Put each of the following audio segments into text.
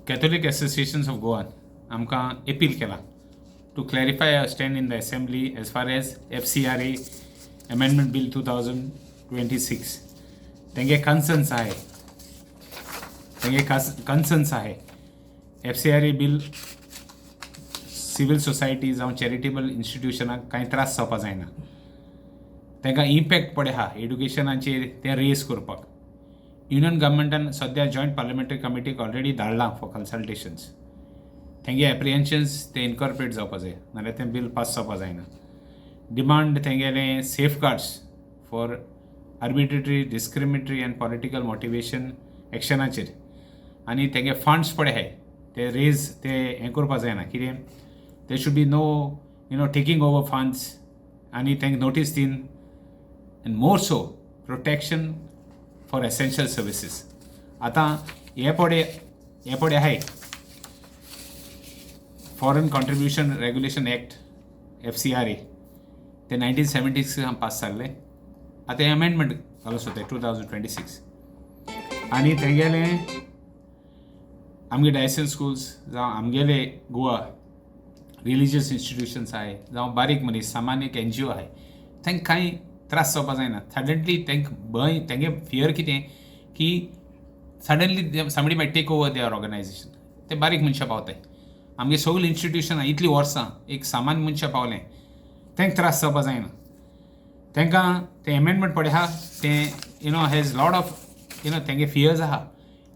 Catholic associations of गोवान आमकां appeal केला to clarify our stand in the assembly as far as FCRA Amendment Bill 2026. तेंगे concerns आहाय, तेंगे concerns आहाय. FCRA bill civil society जावं charitable इन्स्टिट्युशनाक कांय त्रास जावपा जायना. तांकां इम्पॅक्ट पडे आहा एड्युकेशनाचेर, तें रेज करपाक युनियन गव्हर्मेंटान सद्या जॉयंट पार्लिमेंटरी कमिटीक ऑलरेडी धाडलां फॉर कन्सल्टेशन्स. तेंगे एप्रिहेन्शन्स ते इनकॉर्पोरेट जावपा जाय, नाल्यार तें बील पास जावपा जायना. डिमांड तेंगेलें safeguards for arbitrary, discriminatory and political motivation एक्शनाचेर आनी तेंगे फंड्स पळय आहाय ते रेज ते हें करपा जायना. कितें, there should be no taking over funds आनी तांकां नोटीस दिवन and more so protection for essential services. आतां हे पडे आहाय Foreign Contribution Regulation Act, FCRA, ते 1976 पास जाल्ले. आतां हें अमेंडमेंट घालूं सोदताय 2026. आनी तेंगेलें आमगे डायसन स्कुल्स जावं आमगेले गोवा रिलिजियस इन्स्टिट्युशन्स आहाय जावं बारीक मनीस, सामान्य एक एनजीओ आहाय, तांकां कांय त्रास जावपा जायना. सडनली तांकां भंय, तेंगे फियर कितें की suddenly somebody might take over their organization. ते बारीक मनशां पावताय. आमगे सगळीं इन्स्टिट्युशनां इतलीं वर्सां एक सामान्य मनशां पावलें, तांकां त्रास जावपा जायना. तांकां तें एमेंडमेंट पळय आहा तें has lot of तेंगे फियर्स आहा.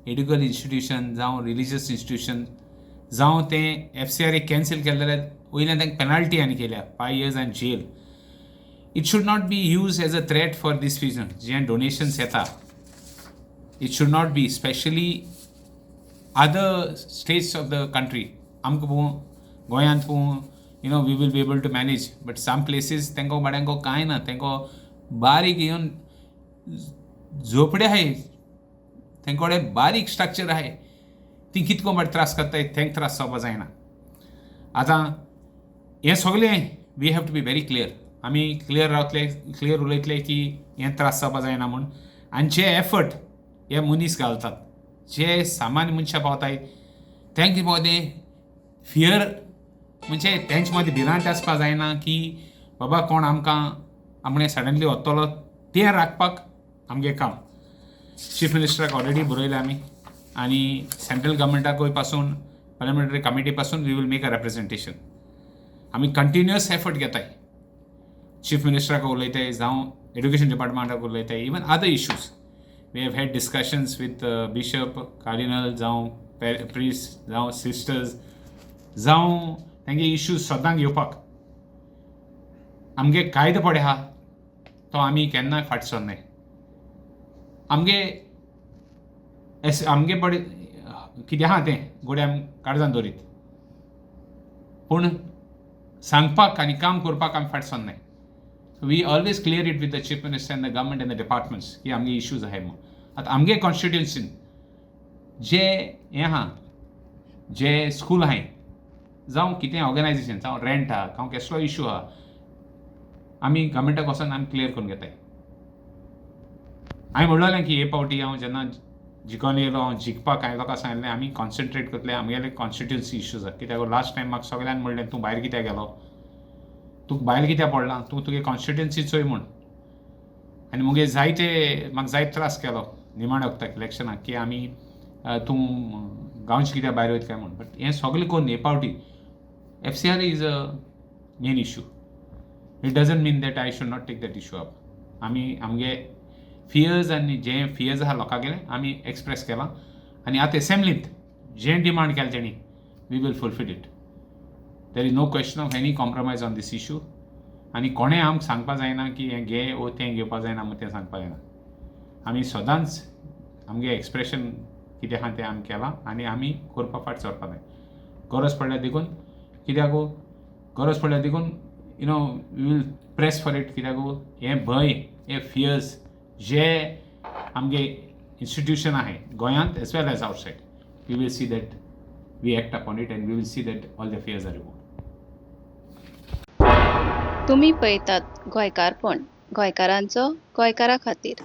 एड्युकल इन्स्टिट्युशन जावं रिलिजियस इन्स्टिट्युशन जावं, तें FCRA cancel केलें जाल्यार वयल्यान तांकां पेनाल्टी आनी केल्या 5 years and jail. It should not be used as a threat for this reason. J donations येता, it should not be, specially other states of the country. आमकां पळोवं, गोंयांत पळोवं, we will be able to manage, but some places तांकां बाड्यांक कांय ना. तांकां बारीक येवन झोपडे आहाय, तेंक कडेन बारीक स्ट्रक्चर आहाय. ती कितको बरे त्रास करताय, तांकां त्रास जावपा जायना. आतां हें सगळें we have to be very clear. आमी क्लियर रावतले, क्लियर उलयतले की हें त्रास जावपा जायना म्हूण. आनी जे एफर्ट हे मनीस घालतात, जे सामान्य मनशां पावताय, तांकां मदें फियर म्हणजे तेंचे मदें भिरांत आसपा जायना की बाबा कोण आमकां आपणें सडनली वतलो. तें राखपाक आमगें काम. चीफ मिनिस्टराक ऑलरेडी बरयलें आमी आनी सेंट्रल गव्हर्मेंटाकूय पासून, पार्लिमेंटरी कमिटी पासून we will make a representation. आमी कंटिन्युअस एफर्ट घेताय. चीफ मिनिस्टराक उलयताय जावं education डिपार्टमेंटाक उलयताय. Even other issues we have had discussions with bishop, cardinal जावं प्रिस्ट जावं सिस्टर्स जावं, तेंगे इश्यूज सदां घेवपाक. आमगे कायदो पळय आहा तो आमी केन्नाय फाट सरनाय. आमगे एस आमगे पळय कितें आहा तें गोडे आमी काळजान दवरीत, पूण सांगपाक आनी काम करपाक आमी फाट सरनाय. So we always clear it with the chief minister and the government and the departments की आमगे इश्यूज आहाय म्हूण. आतां आमगे कॉन्स्टिट्युन्सीन जे हें आहा, जे स्कूल आहाय जावं कितें ऑर्गनायजेशन जावं रेंट आहा, जावं केसलो इशू आहा, आमी गव्हर्मेंटाक वचोन आमी क्लियर करून घेताय. हांवें म्हणलेलें की हे फावटी हांव जेन्ना जिखोन येयलो, हांव जिखपाक हांवें लोकांक सांगलें, आमी कॉन्सन्ट्रेट करतले आमगेले कॉन्स्टिट्युन्सी इश्यूज. कित्याक लास्ट टायम म्हाका सगळ्यान म्हणलें, तूं भायर कित्याक गेलो, तुका भायर कित्याक पडला, तूं तुगे कॉन्स्टिट्युन्सी चोय म्हूण. आनी मुगे जायते म्हाका जायते त्रास केलो निमाण्या वखताक इलेक्शनाक की आमी तूं गांवचे कित्याक भायर वयता काय म्हूण. बट हें सगळें करून हे फावटी FCR is a main issue. It doesn't mean that I should not take that issue up. आमी आमगे फियर्स आनी जे फियर्स आहा लोकांगेले आमी एक्सप्रेस केलां आनी आतां एसेंब्लींत जें डिमांड केलें तेणी, we will fulfill it. There is no question of any compromise on this issue. आनी कोणें आमकां सांगपा जायना की हें घे वो तें घेवपा जायना म्हूण, तें सांगपा जायना. आमी सदांच आमगे एक्सप्रेशन कितें आहा तें आमी केलां आनी आमी करपा फाट सरपा जाय गरज पडल्यार देखून. कित्याक गरज पडल्यार देखून we will press for it. कित्याक हें भंय, हे फियर्स जे आमगे इन्स्टिट्युशन आहाय गोंयांत as well as outside, we will see that we act upon it and we will see that all the fears are remove. तुमी पळयतात गोंयकारपण, गोंयकारांचो गोंयकारा खातीर.